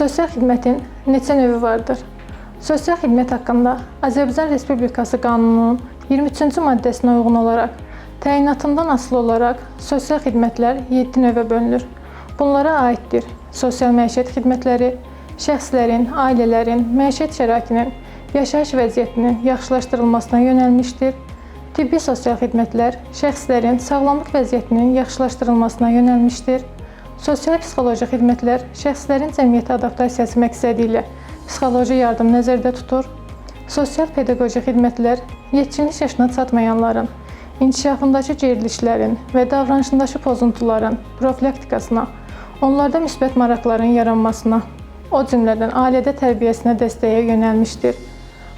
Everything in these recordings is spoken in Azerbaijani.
Sosial xidmətin neçə növü vardır? Sosial xidmət haqqında Azərbaycan Respublikası Qanununun 23-cü maddəsinə uyğun olaraq təyinatından asılı olaraq sosial xidmətlər 7 növə bölünür. Bunlara aiddir: sosial məişət xidmətləri, şəxslərin, ailələrin məişət şəraitinin, yaşayış vəziyyətinin yaxşılaşdırılmasına yönəlmişdir. Tibbi sosial xidmətlər şəxslərin sağlamlıq vəziyyətinin yaxşılaşdırılmasına yönəlmişdir. Sosial psixoloji xidmətlər şəxslərin cəmiyyətə adaptasiyası məqsədi ilə psixoloji yardım nəzərdə tutur. Sosial pedaqoji xidmətlər yetkinlik yaşına çatmayanların inkişafındakı gerilişlərin və davranışındakı pozuntuların profilaktikasına, onlarda müsbət maraqların yaranmasına, o cümlədən ailədə tərbiyəsinə dəstəyə yönəlmişdir.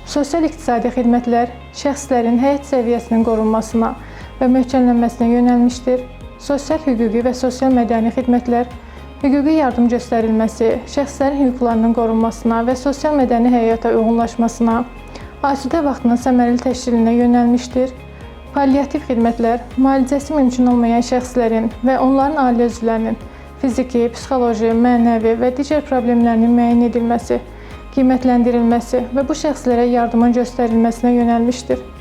Sosial iqtisadi xidmətlər şəxslərin həyat səviyyəsinin qorunmasına və möhkəmlənməsinə yönəlmişdir. Sosial hüquqi və sosial mədəni xidmətlər hüquqi yardım göstərilməsi, şəxslərin hüquqlarının qorunmasına və sosial mədəni həyata uyğunlaşmasına, asudə vaxtının səmərəli təşkilinə yönəlmişdir. Palliativ xidmətlər müalicəsi mümkün olmayan şəxslərin və onların ailə üzvlərinin fiziki, psixoloji, mənəvi və digər problemlərinin müəyyən edilməsi, qiymətləndirilməsi və bu şəxslərə yardımın göstərilməsinə yönəlmişdir.